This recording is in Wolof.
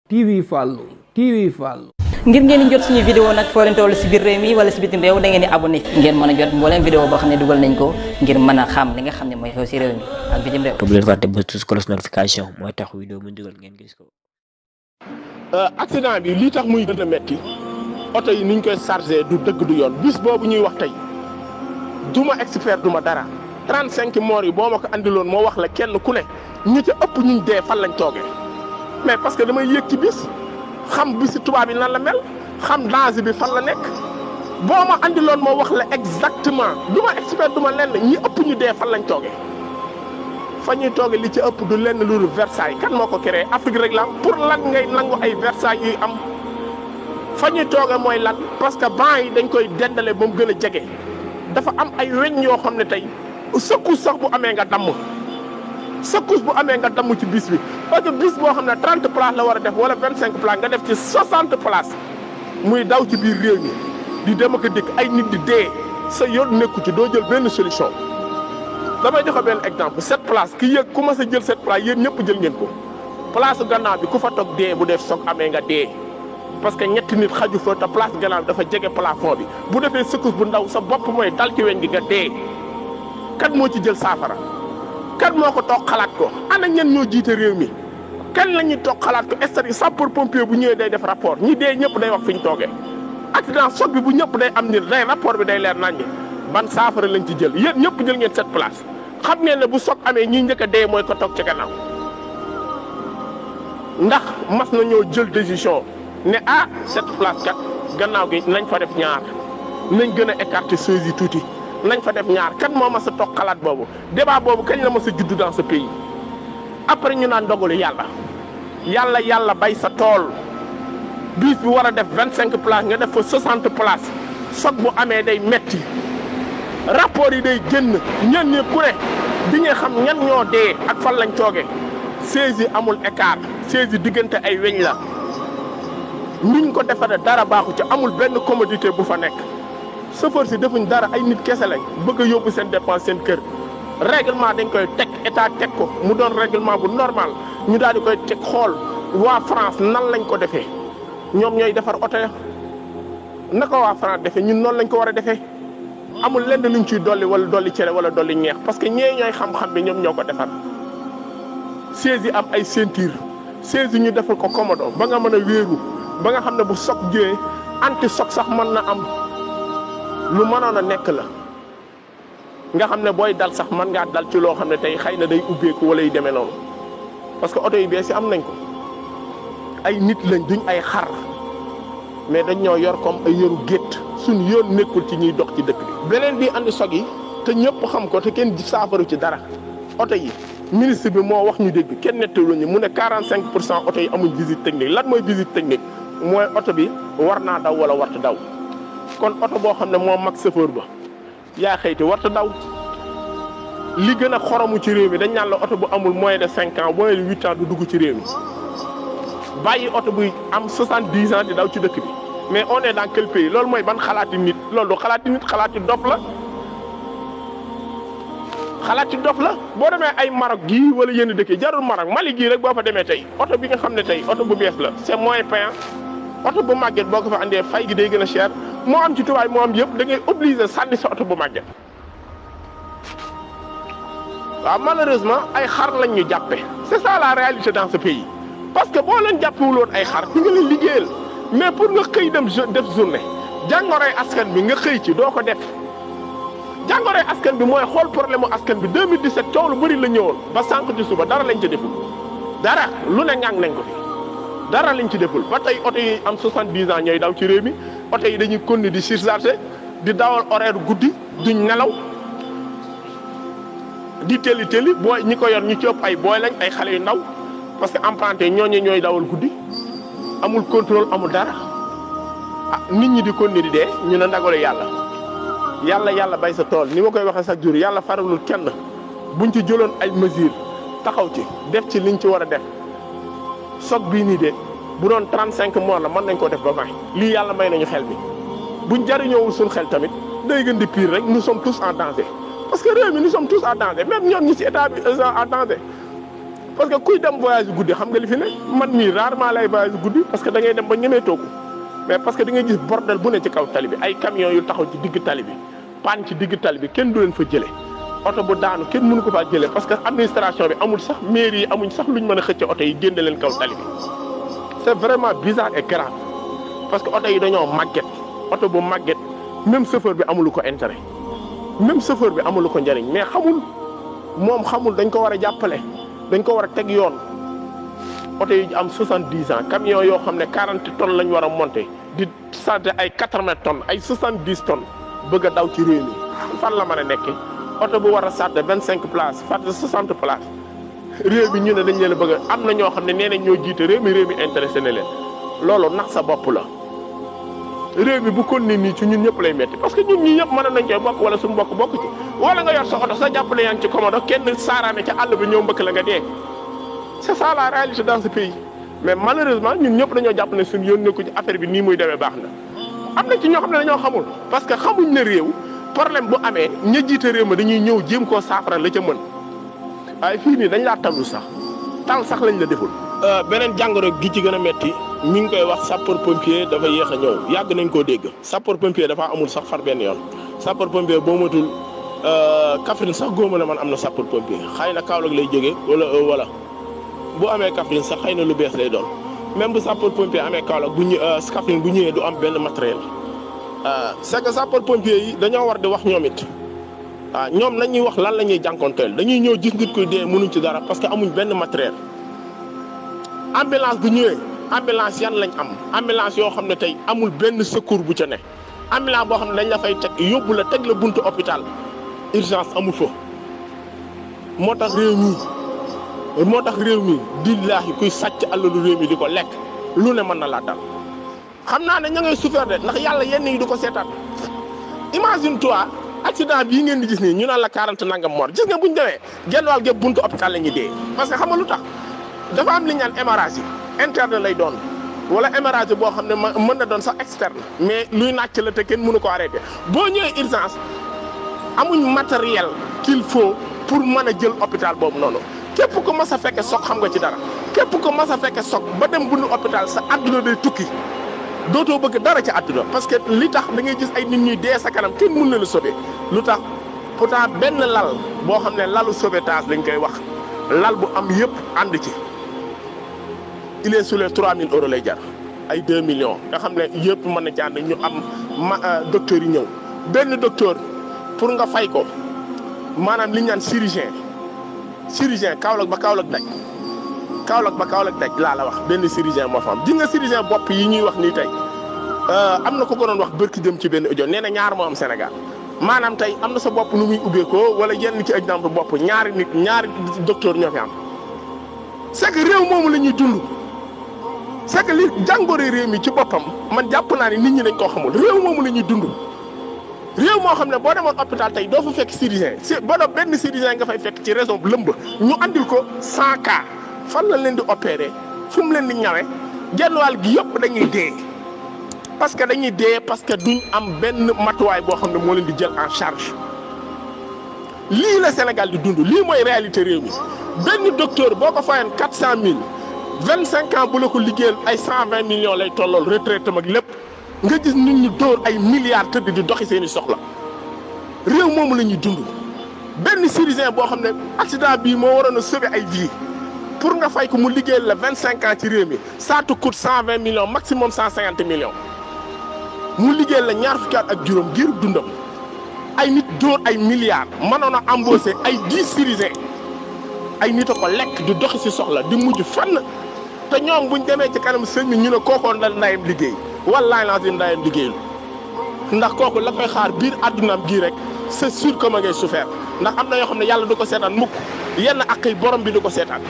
TV Fallou. ngir ngeen di jot suñu vidéo nag foo leen toll si biir réew mi wala si bitim réew da ngeen di abonné ngeen mën a jot mbooleem vidéo boo xam ne dugal nañ ko ngir mën a xam li nga xam ne mooy xew si réew mi ak bitim réew. te bu leen fàtte ba tous cloche notification mooy tax vidéo mu dugal ngeen gis ko. accident bi lii tax muy gën a metti oto yi niñ koy chargé du dëgg du yoon bis boobu ñuy wax tey du ma expert du ma dara 35 morts yi boo ma ko andiloon moo wax la kenn ku ne ñi ca ëpp ñu dee fan lañ toogee mais parce que damay yéeg ci bis xam bisi tubaab yi nan la mel xam danger bi fan la nekk boo ma andiloon moo wax la exactement du ma expert du ma lenn ñi ëpp ñu dee fan lañ toogee fa ñuy toogee li ci ëpp du lenn lu Versailles kan moo ko créé Afrique rek la pour lan ngay nangu ay Versailles yuy am fa ñuy toogee mooy lan parce que banc yi dañ koy dendale ba mu gën a jege dafa am ay weñ yoo xam ne tey secousse sax bu amee nga damm secousse bu amee nga damm ci bis bi parce que bis boo xam ne 30 places la war a def wala 25 places nga def ci 60 places muy daw ci biir réew mi di dem ak a dikk ay nit di dee sa yoon nekku ci doo jël benn solution. damay joxe benn exemple 7 places ki yëg ku ma sa jël 7 places yéen ñëpp jël ngeen ko place gannaaw bi ku fa toog dee bu def soog amee nga dee parce que ñetti nit xaju fa te place gannaaw bi dafa jege plafond bi bu defee secousse bu ndaw sa bopp mooy dal ci weñ gi nga dee kat moo ci jël saafara. kan moo ko toog xalaat ko ana ñen ñoo jiite réew mi kan la ñuy toog xalaat ko est-ce que sapeur pompier bu ñëwee day def rapport ñi dee ñëpp day wax fi ñu toogee accident choc bi bu ñëpp day am ni day rapport bi day leer naññi ban saafara lañ ci jël yéen ñëpp jël ngeen 7 places xam ngeen ne bu choc amee ñi njëkk a dee mooy ko toog ci gannaaw ndax mas na ñoo jël décision ne 7 places kat gannaaw gi nañ fa def ñaar nañ gën a écarter choses yi tuuti. nañ fa def ñaar kan moo ma sa toog xalaat boobu débat boobu kañ la ma sa juddu dans ce pays après ñu naan dogalu yàlla bay sa tool bis bi war a def 25 places nga def fa 60 places soog bu amee day metti rapport yi day génn ñan ñi ku ne di nga xam ñan ñoo dee ak fan lañ toogee siège yi amul écart siège yi diggante ay weñ la niñ ko defaree dara baaxu ci amul benn commodité bu fa nekk. chauffeur si defuñ dara ay nit kese lañ bëgg a yóbbu seen dépense seen kër règlement dañ koy teg état teg ko mu doon règlement bu normal ñu daal di koy teg xool waa France nan lañ ko defee ñoom ñooy defar oto ya naka waa France defee ñun noonu lañ ko war a defee amul lenn luñ ciy dolli wala dolli cere wala dolli ñeex parce que ñee ñooy xam-xam bi ñoom ñoo ko defar siège yi am ay ceinture siège yi ñu defal ko commodo ba nga mën a wéeru ba nga xam ne bu choc jëyee anti choc sax mën na am. lu mënoon a nekk la nga xam ne booy dal sax mën ngaa dal ci loo xam ne tey xëy na day ubbeeku wala yu demee noonu parce que oto yu bees yi am nañ ko ay nit lañ duñ ay xar mais dañ ñoo yor comme ay yoru gétt suñ yoon nekkul ci ñuy dox ci dëkk bi. beneen bi andi sog yi te ñëpp xam ko te kenn saafaru ci dara oto yi ministre bi moo wax ñu dégg kenn nettalu ñu mu ne 45% oto yi amuñ visite technique lan mooy visite technique mooy oto bi war naa daw wala warta daw. kon oto boo xam ne moo mag chauffeur ba yaa xëyti warta daw li gën a xoromu ci réew mi dañ naan la oto bu amul moins de 5 ans moins de 8 ans du dugg ci réew mi bàyyi oto buy am 70 ans di daw ci dëkk bi mais on est dans quel pays loolu mooy ban xalaati nit loolu du xalaati nit xalaati dof la boo demee ay Maroc gii wala yenn dëkk yi jarul Maroc Mali gii rek boo fa demee tey oto bi nga xam ne tey oto bu bees la c'est moins payant oto bu màgget boo ko fa andee fay gi day gën a cher moo am ci tubaab moo am yëpp da ngay obligé sànni sa oto bu màgget waaw malheureusement ay xar lañ ñu jàppe c'est ça la réalité dans ce pays parce que boo leen jàppewuloon ay xar di nga leen liggéeyal mais pour nga xëy dem def journée jàngoroy askan bi nga xëy ci doo ko def jàngoroy askan bi mooy xool problème mu askan bi 2017 coow lu bëri la ñëwoon ba sànq ci suba dara lañ ca deful dara lu ne ngang nañ ko fi dara lañ ci deful ba tey oto yi am 70 ans ñooy daw ci réew mi oto yi dañuy continuer di surcharger di dawal horaire guddi duñ nelaw di teli booy ñi ko yor ñu ci ëpp ay booy lañ ay xale yu ndaw parce que emprunté ñooñu ñooy dawal guddi amul contrôle amul dara nit ñi di continuer di dee ñu ne ndagalu yàlla bay sa tool ni ma koy waxee chaque jour yàlla faralul kenn buñ ci jëloon ay mesures taxaw ci def ci liñ ci war a def choc bii nii de bu doon 35 morts la mën nañ koo def ba 20 lii yàlla may nañu xel bi buñ jariñoowul suñ xel tamit day gën di pire rek nous sommes tous en danger parce que réew mi nous sommes tous en danger même ñoom ñi ci état bi en danger parce que kuy dem voyage guddi xam nga li fi ne man mii rarement lay voyage guddi parce que da ngay dem ba ñemee toogu mais parce que da ngay gis bordel bu ne ci kaw tali bi ay camions yu taxaw ci digg tali bi panne ci digg tali bi kenn du leen fa jëlee oto bu daanu kenn mënu ko faa jëlee parce que administration bi amul sax mairie yi amuñ sax luñ mën a xëcc oto yi génne leen kaw tali bi c'est vraiment bizarre et grave parce que oto yi dañoo màgget oto bu màgget même chauffeur bi amulu ko intérêt même chauffeur bi amulu ko njëriñ mais moom xamul dañ ko war a jàppale dañ ko war a teg yoon oto yi am 70 ans camion yoo xam ne 40 tonnes lañ war a monter di santé ay 80 tonnes ay 70 tonnes bëgg a daw ci réew mi fan la mën a nekkee oto bu war a sàtte 25 places fàtte 60 places réew mi ñu ne dañ leen a bëgg a am na ñoo xam ne nee nañ ñoo jiite réew mi intéressé na leen loolu nax sa bopp la réew mi bu kon ni nii ci ñun ñëpp lay metti parce que ñun ñii ñëpp mën nañ koy bokk wala suñu bokk ci wala nga yor sa oto sa jàpp ne yaa ngi ci commode kenn saaraane ca àll bi ñëw mbëkk la nga dee c'est ça la réalité dans ce pays mais malheureusement ñun ñëpp dañoo jàpp ne suñu yoon nekku ci affaire bi nii muy demee baax na am na ci ñoo xam ne dañoo xamul parce que xamuñ ne réew problème bu amee ña jiite réew ma dañuy ñëw jéem koo saafara la ca mën waaye fii nii dañ laa tallu sax tal sax lañ la deful. beneen jàngoro gi ci gën a metti mi ngi koy wax sapeur pompier dafa yéex a ñëw yàgg nañ koo dégg sapeur pompier dafa amul sax far benn yoon sapeur pompier boo matul Kaffrine sax góoma la man am na sapeur pompier xëy na Kaolack lay jógee wala bu amee Kaffrine sax xëy na lu bees lay doon même bu sapeur pompier amee Kaolack Kaffrine bu ñëwee du am benn matériel c'est que sapeur pompier yi dañoo war di wax ñoom it ñoom nañuy wax lan la ñuy jànkonteel dañuy ñëw gis nit koy dee mënuñ ci dara parce que amuñ benn matériel ambulance bu ñëwee ambulance yan lañ am ambulance yoo xam ne tey amul benn secours bu ca ne ambulance boo xam ne dañ la fay teg yóbbu la teg la buntu hôpital urgence amul fa moo tax réew mi billaahi kuy sàcc alalu réew mi di ko lekk lu ne mën na laa dal xam naa ne ña ngay souffrir de ndax yàlla yenn yi du ko seetaan imagine toi accident bii ngeen di gis nii ñu naan la 40 nangam mort gis nga buñ demee genn wàll gépp buntu hôpital la ñuy dee parce que xam nga lu tax dafa am li ñu naan hémorragie interne lay doon wala hémorragie boo xam ne mën na doon sax externe mais luy nàcc la te kenn mënu ko arrêté boo ñëwee urgence amuñ matériel qu'il faut pour mën a jël hôpital boobu noonu képp ko mas a fekke soog xam nga ci dara képp ko mas a fekke soog ba dem bundu hôpital sa àdduna day tukki dootoo bëgg dara ci àdduna parce que li tax da ngay gis ay nit ñuy dee sa kanam kenn mën na la sauver lu tax pourtant benn lal boo xam ne lalu sauvetage lañ koy wax lal bu am yëpp ànd ci il est sur les 3000 euros lay jar ay 2 millions nga xam ne yëpp mën na ci ànd ñu am docteur yi ñëw benn docteur pour nga fay ko maanaam li ñu naan chirurgien Kaolack ba Kaolack daj laa la wax benn chirurgien moo fa am di nga chirurgien bopp yi ñuy wax nii tey am na ko doon wax bërki dem ci benn audio nee na ñaar moo am Sénégal maanaam tey am na sa bopp nu muy ubbeekoo wala yenn ci exemple bopp ñaari docteur ñoo fi am c'est que réew moomu la ñuy dund c'est que li jàngoro réew mi ci boppam man jàpp naa ne nit ñi dañ koo xamul réew moomu la ñuy dund réew moo xam ne boo demoon hôpital tey doo fa fekk chirurgien boo doon benn chirurgien nga fay fekk ci raison bu lëmb ñu andil ko 100 cas fan la leen di opérer fu mu leen di ñawe genn wàll gi yëpp dañuy dee parce que duñ am benn matuwaay boo xam ne moo leen di jël en charge lii la Sénégal di dund lii mooy réalité réew mi benn docteur boo ko fayoon 400000 25 ans bu la ko liggéeyal ay 120 millions lay tollool retraite am ak lépp nga gis nit ñi dóor ay milliards tëdd di doxi seeni soxla réew moomu la ñuy dund benn chirurgien boo xam ne accident bii moo waroon a sauver ay vie pour nga fay ko mu liggéeyal la 25 ans ci réew mi ça te coûte 120 millions maximum 150 millions mu liggéeyal la ñaar fukki at ak juróom giiru dundam ay nit dóor ay milliards mënoon a embaucher ay 10 chirurgiens ay nit a ko lekk di doxi si soxla di mujj fenn te ñoom buñ demee ci kanam sëñ bi ñu ne kookoon la ndayam liggéey wallaahi lazim ndayam liggéeyul ndax kooku la koy xaar biir addunaam gii rek c'est sûr que ma ngay souffert ndax am na yoo xam ne yàlla du ko seetaan mukk yenn ak borom bi du ko seetaan